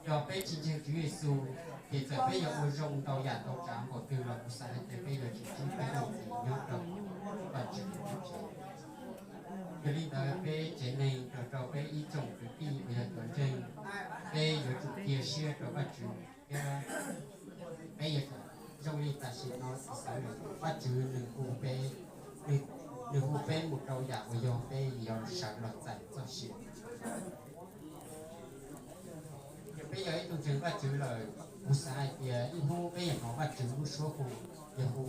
Yog peb tsis ntseeg Tswv Yexus, ces txawm peb yuav ua zoo ntau yam ntau tsav npaum twg los kuv xav hais tias peb yuav tsis ntsib peb leej txiv nyob rau Vajtswv lub tsev. Yog li ntawd peb tsev neeg nrog rau peb ib tsoom kwv tij uas yog cov ntseeg, peb yuav tsum cia siab rau Vajtswv thiab peb yuav zoo li tam sim no xav, Vajtswv nws hu peb, nws hu peb mus rau yam uas yog peb yuav sawv los txais txoj sia. Yog peb yog ib tug ntseeg Vajtswv lawm, kuv xav hais tias ib hnub peb yuav hnov Vajtswv lub suab hu, yog hu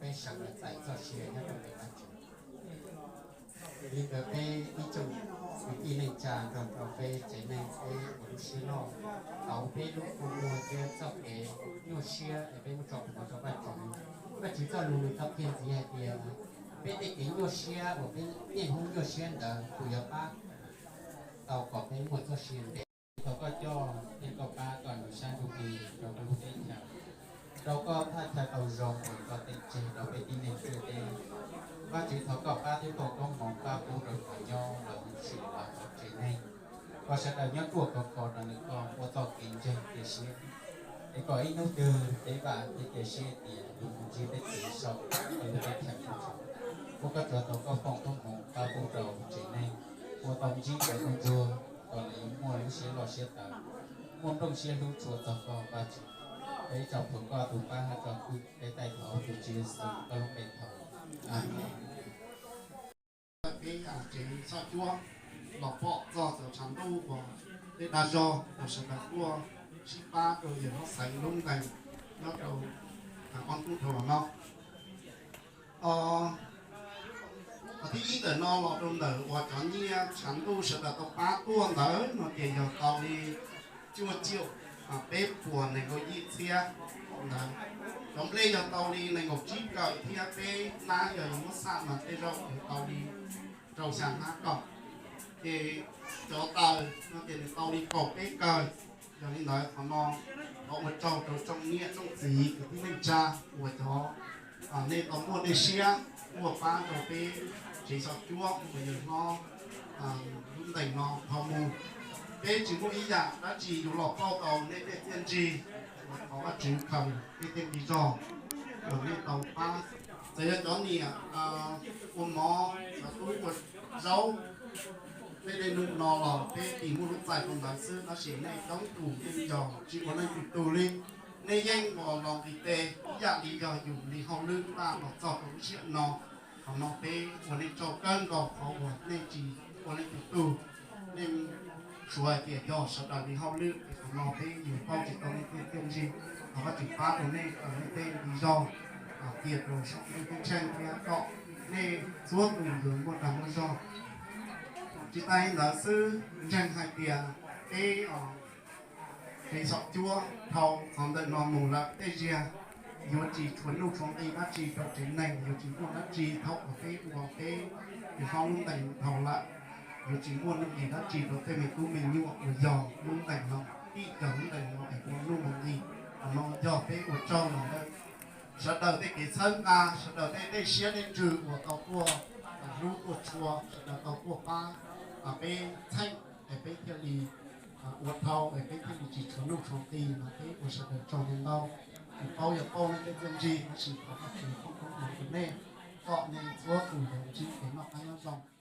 peb sawv los txais txoj sia nyob rau ntawm Vajtswv. Li ntawd peb ib tsoom kwv tij neej tsa nrog rau peb tsev neeg peb ua lub siab loj, tau peb lub kua muag thiab txoj kev nyuaj siab es peb muab tso plhuav rau Vajtswv. Vajtswv txoj lus nws tau qhia ntxiv hais tias peb tej kev nyuaj siab uas peb niaj hnub nyuaj siab ntawd tus yuav pab tau kom peb muaj txoj sia ntev. Thov koj coj thiab koj pab kom nws sab ntsuj plig rau koj lub teb chaws, rau koj thaj chaw tau zoo uas koj teem tseg rau peb tib neeg ntiaj teb. Vajtswv thov koj pab thiab foom koob hmoov pab pub rau cov nyob los sim los hauv tsev neeg, kom sawv daws nyob ruaj khov kho rau ntawm koj ua txoj kev ntseeg cia siab, es kom ib hnub twg peb vam thiab cia siab tias yuav mus ntsib peb tus Tswv saum koj lub teb chaws nyob zoo. Ua koj tsuav thov koj foom koob hmoov pab pub rau tsev neeg ua tau ntsib cov nkauj ntsuag kom lawv yuav muaj lub siab loj siab tawv, muaj nplooj siab hlub tshua txog koj Vajtswv. Peb tso plhuav koj tus pab hab tso kwj peb taij thov tus Tswv Yexus koj lub npe thov. Amees. Peb tsev txoj cuab los pom txog cov tshav ntuj uas tej dag zog uas sawv daws tuaj sib pab rau yawg Hlob Xeev lub ntees nyob rau ob hnub dhau los no. Qhov thib ib ntawm no los rau ntawm uas cov nyiaj tshav ntuj sawv daws tau pab tuaj ntawd no ces yog tau li cuaj ciaum peb puas nees nkaum yim txhiab ntawd. Cov nplej yog tau li nees nkaum tsib kawm thiab peb hnab yog yog muab xam mas tej zaum yog tau li rau xya hnab kaum. Ces cov taws no ces nws tau li kaum peb kawm. Yog li ntawd qhov no thov ua tsaug rau tsoom niam tsoom txiv kwv tij neej tsa uas cov nej tau muaj dej siab tuaj pab rau peb tsev xyom cuab uas yawg hlob lub ntees no dhau mus. Peb tsis muaj ib yam dab tsi yuav los pauj tau nej tej txiaj ntsig, thov Vajtswv khaws nej tej nqi zog uas nej tau pab. Txawm yog cov niam ua mov, cov tub ua zaub, Peb tej num no los peb tis muaj lub txais rau ntawd xwb, tab sis nej coob tus yeej yog tsis ua leej twg tug li. Nej yeej ua los nqis tes ib yam li yog yus li hauj lwm npaj los txog rau lub sij hawm no. Qhov no peb ua nej tsaug kawg nkaus qhov uas nej tsis ua leej twg tug. Nej suav hais tias yog sawv daws li hauj lwm es qhov no peb yus paub tsis tau nej tej txiaj ntsig. Thov Vajtswv pab rau nej kom nej tej nqi zog kiag rau saum nej tej tsheej thiab kom nej txhua tus yuav muaj dag muaj zog. Tsis tas li ntawd xwb, ntseeg hais tias peb, peb xom cuab dhau qhov ntawm no mus lawm tej zaum yuav tsis tshuav nuj tshuav nqi dab tsi rau tsev neeg, yuav tsis muaj dab tsi thaum uas peb ua peb tus hlob lub ntees dhau lawm. Yuav tsis muaj nuj nqis dab tsi rau tej me tub me nyuam uas yog lub ntees no, tib co lub ntees no es ua nuj ua nqi. Qhov no yog peb ua tsaug los ntawm sawv daws tej kev txhawb nqa, sawv daws tej dej siab dej ntsws uas tau tuaj hlub tuaj tshua, sawv daws tau tuaj pab peb txheej es peb thiaj li ua dhau es peb thiaj li tsis tshuav nuj tshuav nqi no, peb ua sawv daws tsaug ntau. Tsis paub yog paub nej tej txiaj ntsig, tab sis thov Vajtswv foom koob hmoov rau nej, kom nej txhua tus yuav ntsib kev noj qab nyob zoo.